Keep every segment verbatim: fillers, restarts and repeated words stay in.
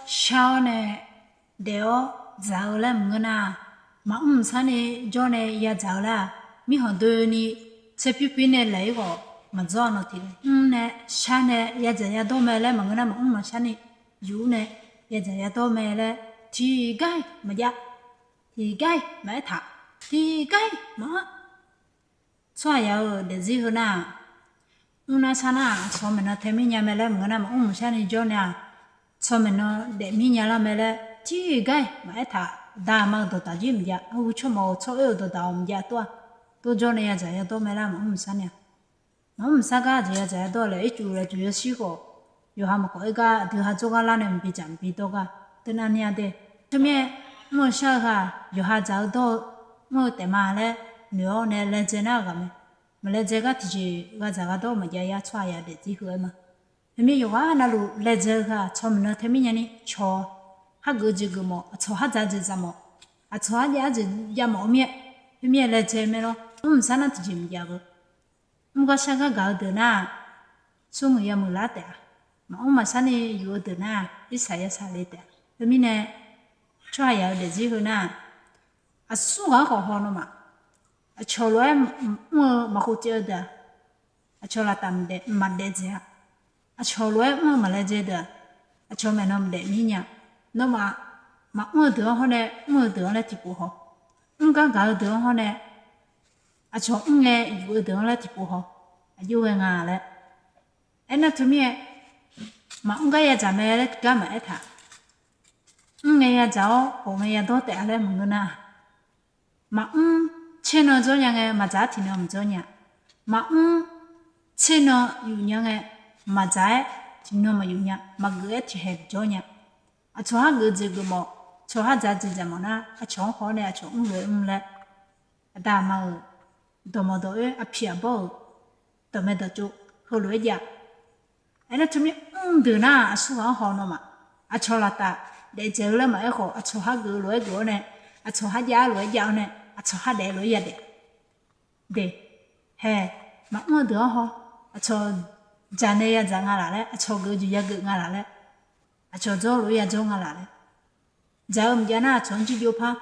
shar-awr nae daef-awr dzaq-eu laer maqngeur nar, maqmr maqshar ni jawr nae yadzaq-eu laer-aq, mirkhanq doeni tserpyur pyur nae laeq-ir khawf maqdzawr-a nawq tiq mr nae shar nae yadzaq yadawr mae laer maqngeur nar, maqmr maqshar ni yuf-ir nae yadzaq yadawr mae laer tiqgar-iq maqjav, tiqgar-iq maqaer taq, tiqgar-iq maqanr. Tsawrhaqzaq-euq daefzir heu nar-aq, mr nar shar nar-aq, aqcawq maeqnan tae mir nya mae laer maqngeur nar, maqmr maqshar ni jawr nae-aq, aqcawq maeqnan daef mir nya lar mae laer tiqgar-iq maqaer taq. Aqda aqma-euq dawqdaq jir maqjav, arhu tsawrmawf-euq tsawr oer-euq dawqdaq-awq maqjav tov-aq, tov jawr nae yadzaq yadawr mae laer maqmr maqshar ni-aq, maqmr maqshar gar aqjeq yadzaq yadawr laer ircuf laeqcuf yawshir khawf, yawqha maqkhawf-aer gar aqdui ha jawrgar lar nae maqbi dzaq maqbi dawr gar. Teunav ni-a de. Teumirnae mr-eu shar-eu ghaq yawqha dzaq-eu dawr-eu mr-eu taef ma laer noeq-awr nae laedzae nar-eu ghaq mae. Maqlaedzae gar tiqjeq ghadzaq ghadawr maqjav yar tsawrhaqzaq daefzir heu-aer ma. Heumir yawqghaq navluf laedzae-eu ghaq aqcawq maeqnan tae mir nya ni cawq-awq. Khargeuf jeq geufmawf, aqcawq khardzaq jeq dzaqmawf, aqcawq kharjav jeq javmawf-eu mir-aer, khoermir-aer laedzae mae lawr. Mr maqshar nar tiqjeq maqjav beu. Mr gar shar gar gaq-eu deuq nar-aq, smrmuiq yamuiq lar taef-a. Maqmr maqshar ni yuf-eu deuq nar-aq, irsaq yasaq le taef-a. Khoermirnae, tsawrhaqzaq-eu daefzir heu nar-aq, aqsur ghaq-anr khawf haw nawmaf, aqcawq lof-aer mr-eu maqkhov caev-eu deuq-aq, aqcawq laftav maqdaef dzaeq-a. Aqcawq lof-aer mr-eu maqlaedzae deuq-aq, aqcawq maeqnan maqdaef mir nya. Nawmaf maqmr-eu deuq-anr hawr nae mr-eu deuq-anr laer tiqpov haw. Mr gar gaq-eu deuq-anr hawr nae aqcawq mr ngae yuf-eu deuq-anr laer tiqpov haw. Aqjox ghae nga laer. Aernar teumirnae, maqmr gar yadzaq mae laer tiqgar maqaer taq. Mr ngae yadzaq-awr, khof ngae yadawr taef-a laer maqngeur nar-aq, maqmr tser nan jawr nya ngae maqdzaq-aer tiqnan maqjawr nya. Maqmr tser nan yuf nya ngae, maqdzaq-aer tiqnan maqyuf nya, maqgeuf-aer tiqhaeq jawr nya. Aqcawq khargeuf jeq geufmawf, aqcawq khardzaq jeq dzaqmawf nar, aqcawq-anr haw-awr nae aqcawq mr lof-aer mr laer, aqda aqma-euq dawqmawq dawq-oer, aqpiq aqbawr-euq dawqmaeq dawqtsov heulof-aer jav. Aernar teumir mr deuq nar-aq, aqsur ghaq-anr haw nawmaf, aqcawq laftav daef dzaeq-eu laer maqaer khawf, aqcawq khargeuf lof-aer geuf-awr nae, aqcawq kharjav lof-aer jav-awr nae, aqcawq khardaef lof-aer yadaef de. Hae, maqmr-eu deuq-anr haw. Aqcawq dzaq nae yadzaq nga laq laer, aqcawq geuf jeq yageuf nga laq laer, aqcawq dzawr lof-aer yadzawr nga laq laer, dzaq-eu mqjav nar aqcawq-anr jirjov par,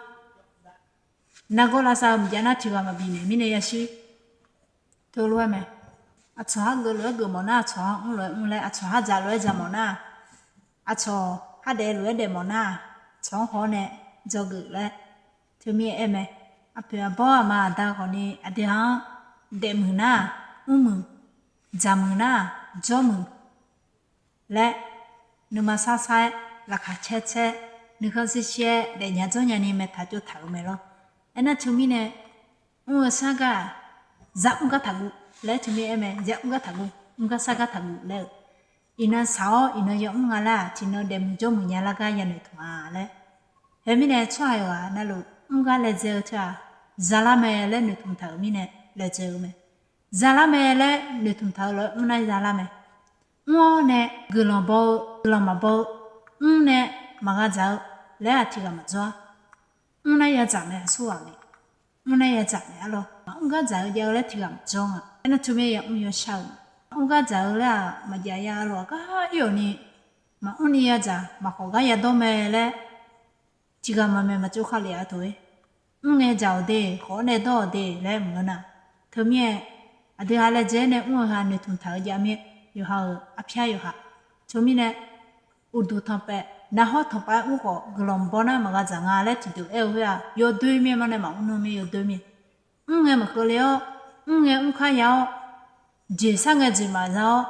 nargawr lavsav-eu mqjav nar tiq ghaq maqbif naeq mirnae yashir. Teulof-aer mae, aqcawq khargeuf lof-aer geufmawf nar, aqcawq-anr mr lof-aer mr laer, aqcawq khardzaq lof-aer dzaqmawf nar, aqcawq khardaef lof-aer daefmawf nar, aqcawq-anr haw-awr nae dzawgeuf laer, teumirnae aer mae. Aqpoeq aqbawr aqma aqda khawfni aqdui-anr daefmuiq nar-aq, mrmuiq, dzaqmuiq nar-aq, dzawrmuiq laer, nuima sarsar-aer laqkhaq caer caer, nuikhanr shir shir-aer daefnya dzawrnya ni maeqtaq tsovtaq-euq mae lawr. Aernar teumirnae, mr-eu sar gar-aq, za mr gar taqguv laer teumir aer mae, za mr gar taqguv, mr gar sar gar taqguv laer-eu, iqnan shaq-awr iqnan yamr nga laer-aq, tiqnan daefmuiq dzawrmuiq nya lar gar yanoeq tmq-a laer. Khoermirnae tsawrhaq yawqghaq navluf mr gar laedzae-eu teu-aq, za lar mae laer noeqtmq taq-euq mirnae laedzae-eu mae. Za lar mae laer noeqtmq taq-eu lof-aer mr nar za lar mae. Mr-awr nae guiqlanq baw-eu guiqlanq maqbaw-eu, mr nae maqgha dzaq-eu laer-aq tiq ghaq maqdzawr-a. Mr nar yadzaq mae aqsurghaq mae. Mr nar yadzaq mae arlawr. Maqmr gar dzaq-eu jav-eu laer tiq ghaq maqdzawr nga. Aernar teumir yamr yawshar-eu ma. Maqmr gar dzaq-eu laer-aq maqjav ya arlawr gar ir-awq ni, maqmr ni yadzaq maqkhawf gar yadawr mae laer tiq ghaq maqmaeq maqtsov khavlef-a teu-ir. Mr ngae dzaq-awq de, khawf-awr nae dawr-awq de laer maqngeur nar. Teumirnae, aqdui ha laedzae-aer nae mr-eu ha noeqtmq taq-eu jav mir-aer, yawqha-euq arpyar yawqha. Teumirnae, uqduq tanqpaeq, narhawr tanqpav-aer mr khawf guiqlanq baw nar maqgha dzaq nga laer tiqdeuq aer-eu khoer-aq, yawdoer mir-aer mar nae maqmr nar mir yawdoer mir. Mr ngae maqkeuv le-awr, mr ngae mr kar ya-awr, jeq sar ngae jeq maqza-awr,